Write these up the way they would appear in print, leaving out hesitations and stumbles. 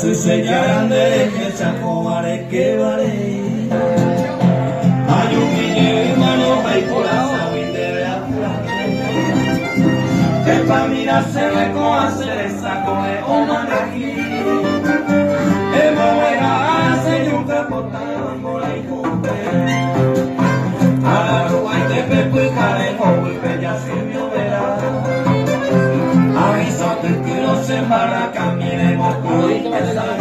Asy che Jára nde rehecha kóva rekéva rei. Ajumi jeýmarõ ha ikorasõgui ndéve apurahéi. Epamína chéve ko'ã che resa ko'ẽ omandaji. Embogueraha che juka potãva mborayhúpe. Ára ruguaitépe pyhare hovýpe jasymi overa. Aviso tykýrõ che mbaraka mokõi tesay.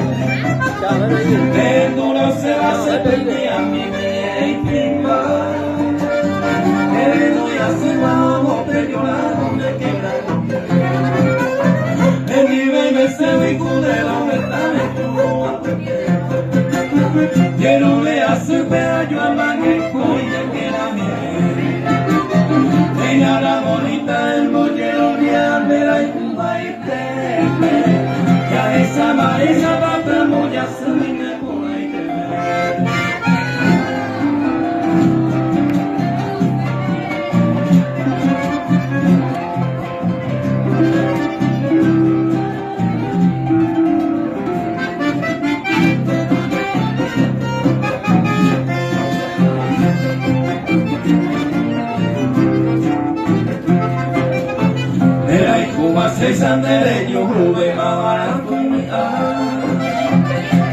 Ehendúrõ chéva che pyti'ami eitimba. Ehenói asýva omopejorãvo nde quebranto. Hendive imeségui ku nde rovetãme turu'apyte. Jerure asýpe ajoamangekói jekerãme. Neñara bonita embojerovia nde rayhuvaitépe. Jahecha mba'éichapa pe ambojasy ne porãitépe. Nderayhúva chéicha nde rejuhuvéma va'erã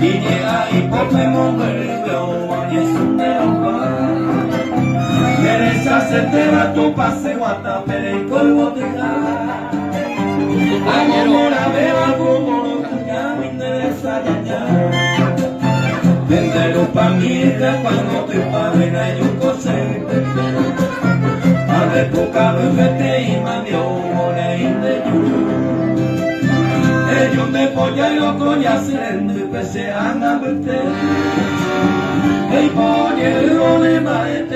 Iñe'ã ipópe mombyryve oúva oñesũ nde rova. Nderechasetéva Tupãsy guatápe reiko yvotyha. Amomorãvéva ku morokuñágui nde resa jaja. Nde rupamíta cuando typágui rejuko che ypýpe. Ha repukavy peteĩ mandi'o rei nde juru. Eju nde pojairõ ko jasy rendýpe che ánga mbyte. Eipo'o jey ore mba'ete.